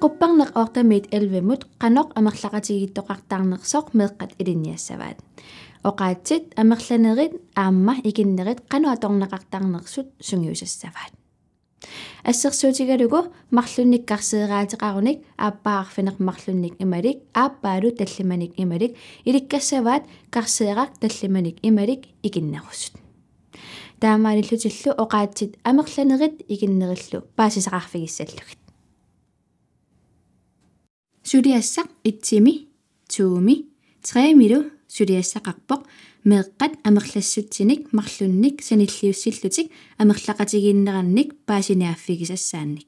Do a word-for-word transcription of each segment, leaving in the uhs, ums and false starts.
Qupperneq ottemiit ellevemut qanoq amerlaqatigiittoqartarnersoq meeqqat ilinniassavaat. Oqaatsit amerlanerit aamma ikinnerit qanoq atorneqartarnersut sungiusassavaat. Assersuutigalugu marlunnik karseeraateqarunik aappaa arfineq-marlunnik imalik aappaalu tallimanik imalik ilikkassavaat karseeraq tallimanik imalik ikinnerusut. Taamaalillutillu oqaatsit amerlanerit ikinnerillu paasisaqarfigissallugit. Suliassaq etsimi, tomi, tremilu suliassaqarpoq meeqqat amerlassutsinik marlunnik sanilliussillutik amerlaqatigiinnerannik paasiniaaffigisassaannik.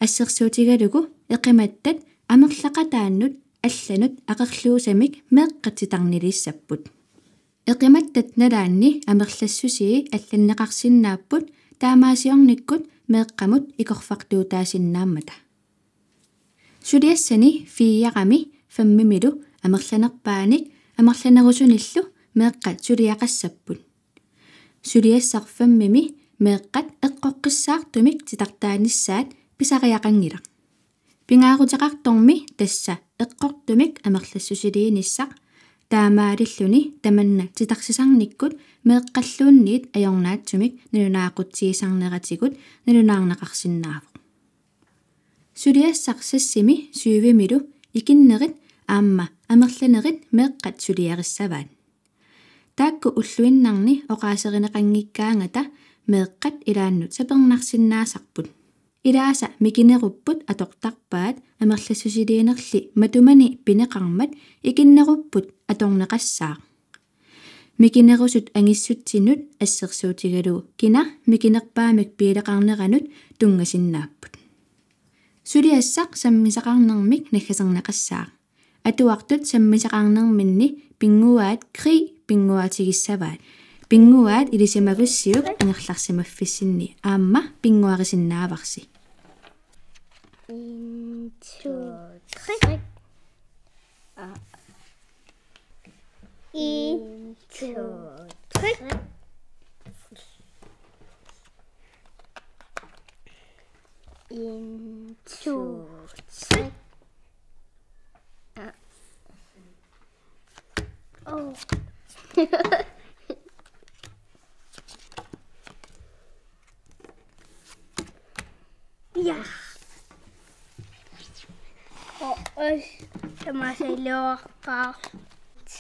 Assersuutigalugu eqimattat amerlaqataannut allanut aqerluusamik meeqqat titarniliissapput. Eqimattat nalaanni amerlassusii allanneqarsinnaapput taamaasiornikkut meeqqamut ikorfartuutaasinnaammata. Suliassani firemi femimilu amerlanerpaanik amerlanerusunillu meeqqat suliaqassapput. Suliassaq femimi meeqqat eqqoqqissaartumik titartaanissaat pisariaqanngilaq. Pingaaruteqartormi tassa eqqortumik amerlassusiliinissaq, taamaalilluni tamanna titarsisarnikkut meeqqalluunniit ajornaatsumik nalunaaqutsiisarneratigut nalunaarneqarsinnaavoq. Suliassaq seksimi syvimilu ikinnerit aamma amerlanerit meeqqat suliarissavaat. Taakku ulluinnarni oqaaserineqanngikkaangata meeqqat ilaannut sapernarsinnaasarput. Ilaasa mikinerupput atortarpaat amerlassusiliinerli matumani pineqarmat ikinnerupput atorneqassaaq. Mikinerusut angissutsinut assersuutigalugu kina mikinerpaamik piileqarneranut tunngasinnaapput. Suliassaq sammisaqarnermik naggaserneqassaaq. Atuartut sammisaqarnerminni pinnguaat kri pinnguaatigissavaat. Pinnguaat ilisimagussiuk angerlarsimaffissinni aamma pinnguarisinnaavarsi. En, to, tre. Ah. En, to, tre. En, to, tre. Ah. Oh. Ja. Og også, der må jeg sige, lov.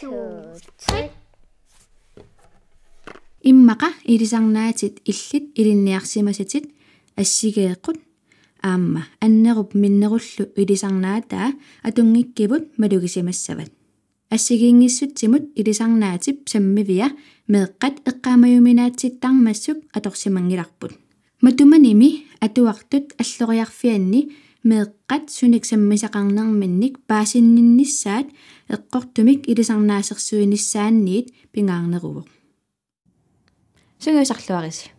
To, tre. Immaqa ilisarnaatit illit ilinniarsimasatit assigeeqqut aamma annerup minnerullu ilisarnaataa atunngikkipput malugisimassavat. Assigiinngissutsimut ilisarnaatip sammivia meeqqat eqqaamajuminaatsittarmassuk atorsimanngilarput. Matumanimi atuartut alloriarfianni meeqqat sunik sammisaqarnerminnik paasinninnissaat eqqortumik ilisarnaasersuinissaanniit pingaarneruvoq. Sungiusarluarisi.